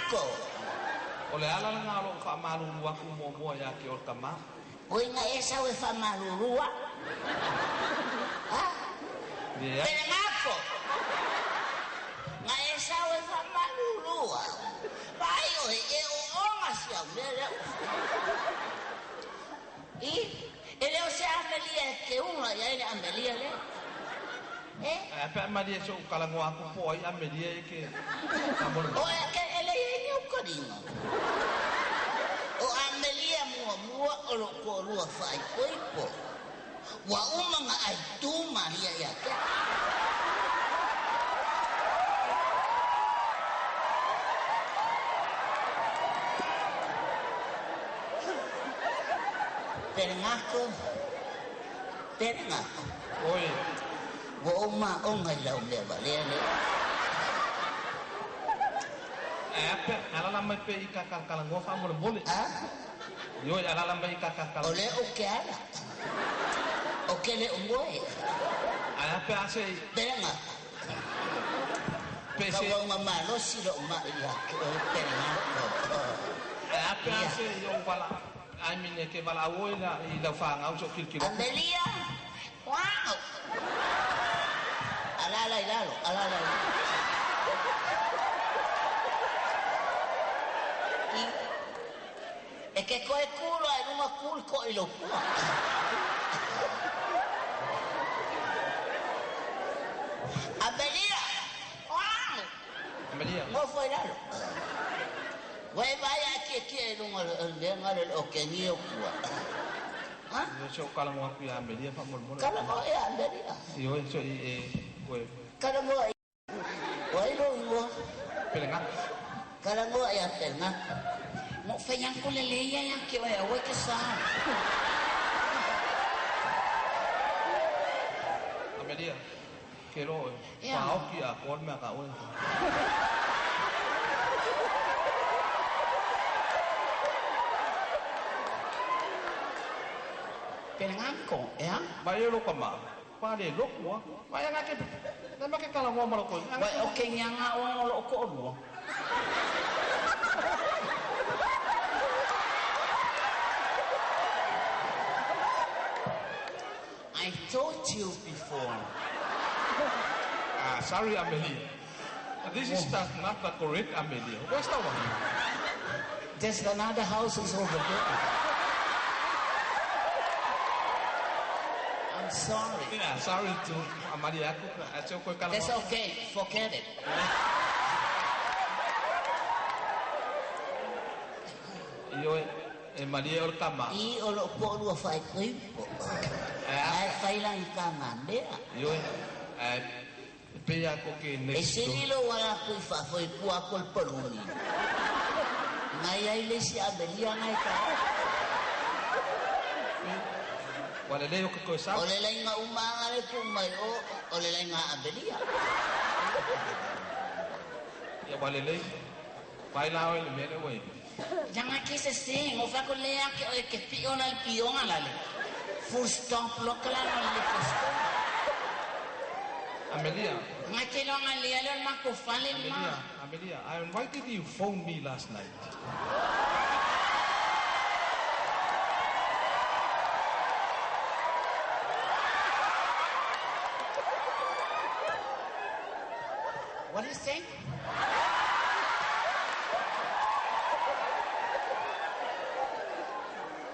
Pelengako. O le ala lena o lou faamalulu atu muamua ia te oe le tamā. Oi na e sau e faamalulu au. Ha? Leai. Pelengako. Na e sau e faamalulu au. Vaai oe e ooga si au mea lea ua fai. I, e le o se amelia e te uga i ai le amelia lea. E? Ae a pe a malie se i ou talanoa atu po o ai Amelia e te faamolemole. O e, e le i ai ni ou taliga. O Amelia muamua o lou toalua faaipoipo. Ua uma ona aitu Maria ia te au. Pelegako, Pelegako. Oi. Ua ou maoga i lau mea valea lea. Ae a pe a alaala mai pea i ta talatalanoa faamolemole. A? Ioe, alaala mai i ta O talatalanoa. lea ou te ala. Ou te le o moe. Ae a pe a se i. Pelegako. Pe se. Tauauga malosi lou mai ia te oe, Pelegako. Ae a pe a Ia. se i ou vala. I mean e te valaau oe la i lau fanau se i ou tilotilo atu. Amelia! Wow! Alaala i lalo, alaala i lalo. I, e te toe tu loa i luga tu le to'o i lou pua. Amelia! Wow! Amelia. Nofo i lalo. Ua e vaai a e tietie i luga o le mea lena o le okegia o pua. Ha? Ioe, se i ou talanoa atu ia Amelia faamolemole. Talanoa ia Amelia. Ioe, se i e koe. Talanoa i. O ai lou igoa? Pelegako. Talanoa ia Pelegako. Na ou fai atu lelei ia ia te oe aua e te sa. Amelia, ke iloa oe, Ea. paoki atoa le mea a oe. Pelegako, ea? Mai e lou tamā, pale lotu lava. Vaai aga ke, le ma ke talanoa ma lou toeaina. Uai o ke ngiaga oe o loo toalua. I told you before. Ah, sorry Amelia. This is just not the correct Amelia. Where's the one? There's another house is over there. I'm sorry. Yeah, sorry to Amalia aku. Ae se i ou toe That's talanoa. okay. Forget it. Ioe, e malie o le tamā. I o loo toalua faaipoipo. Ae a Ae fai lana tagamea. Ioe, ae e pei lava tou te E next door. sili lou ala atu i fafo i tua atu o le paluni. Ngai ai le isi Amelia ngai ta. Ua lelei o ke toe sau. O le laina uma lava le tuu mai o, o le laina Amelia. Ia ua lelei. Vaai la oe i le mea lea ua i ai. Langa ke se se, ngo fa ko le ake o ke pio la le pionga la le. Full stop lo ka la le full stop. Amelia. Nga ke lo nga le le ma ko fa le ma. Amelia, Amelia, I invited you phone me last night. What do you say?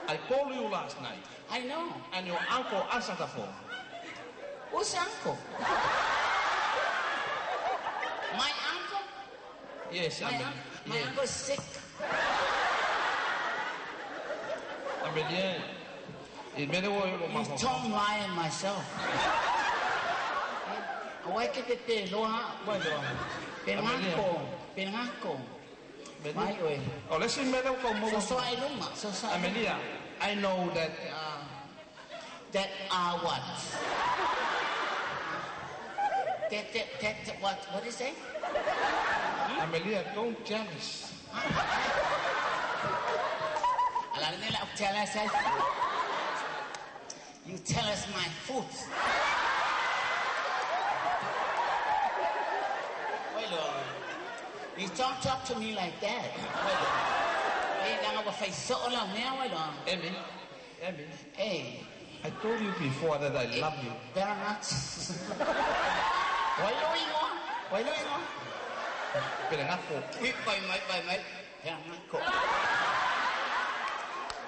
I called you last night. I know. And your uncle answered the phone. Who's uncle? My uncle? Yes, My, Amelia. my Yes. uncle's sick. Amelia, i mele o lo You mafaufau. Tom lying myself. Awai ke te te loa, Vai loa. Pelengako, Pelengako. Mai oe. O le isi mea lea ua tau maua. Sosoa i luma, sosoa i luma. Amelia, I know that That are what? That, that, that, what? What do you say? Amelia, don't jealous. Ala le la tell us. You tell us my foot. Wait, loa. You don't talk to me like that. E langa wa fai so la mea wa lo. Emmy, Emmy, Hey, I told you before that I love you. Very much. Wai lo ingo. Wai lo ingo. Pele ngako. Pai mai pai mai. Pele ngako.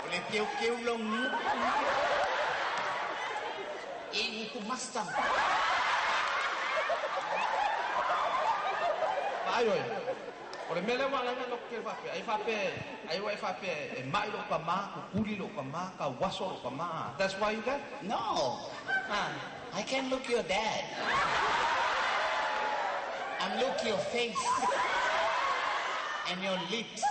O le keu keu lo ngu. E nguku master. Ai oi. O le mele wa langa no ke fape. Ai fape, ai wa fape e mai lo ka ma, ku kuli lo ka ma, ka waso lo ka ma. That's why you got? No. Ah. I can look your dad. I'm look your face and your lips.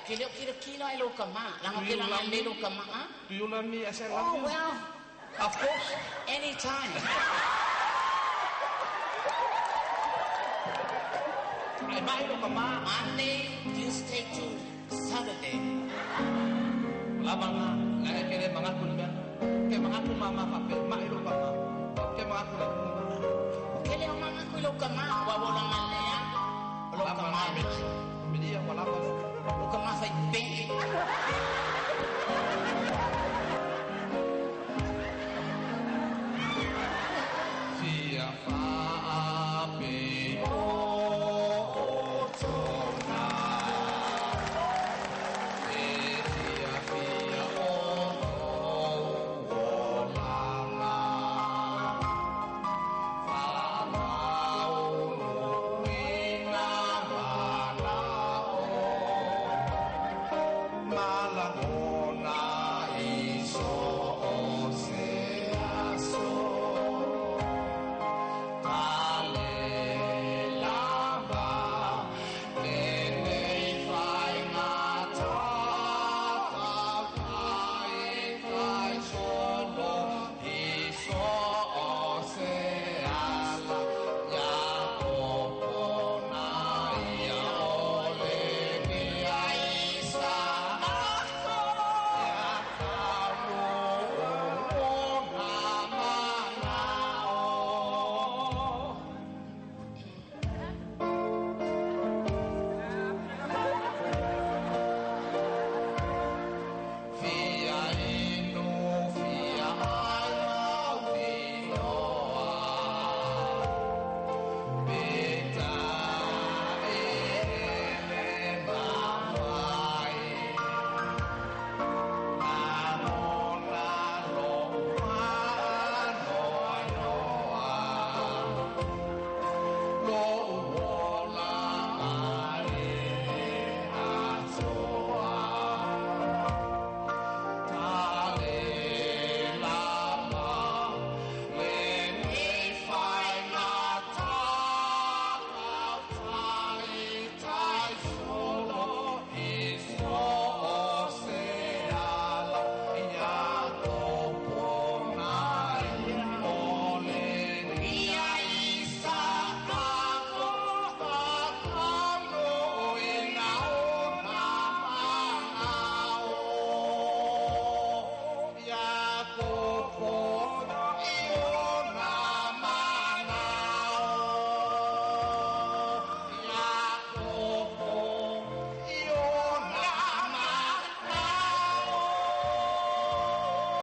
Kele kele kilo ai lo kama. Langa Do you kele love le me? lo kama. Ah? Do you love me as I love Oh you? well, Of course. anytime. Ai mai lo ka ma. Monday, Tuesday to Saturday. Lama nga. Langa kele mangaku le mea. Ke mangaku mama fape mai lo ka ma. Ke mangaku le. Kele o manga kui lo kama. Wa wo langa lea. Lo Lama kama. nga me. Media wa lama. Lo kama fai pe.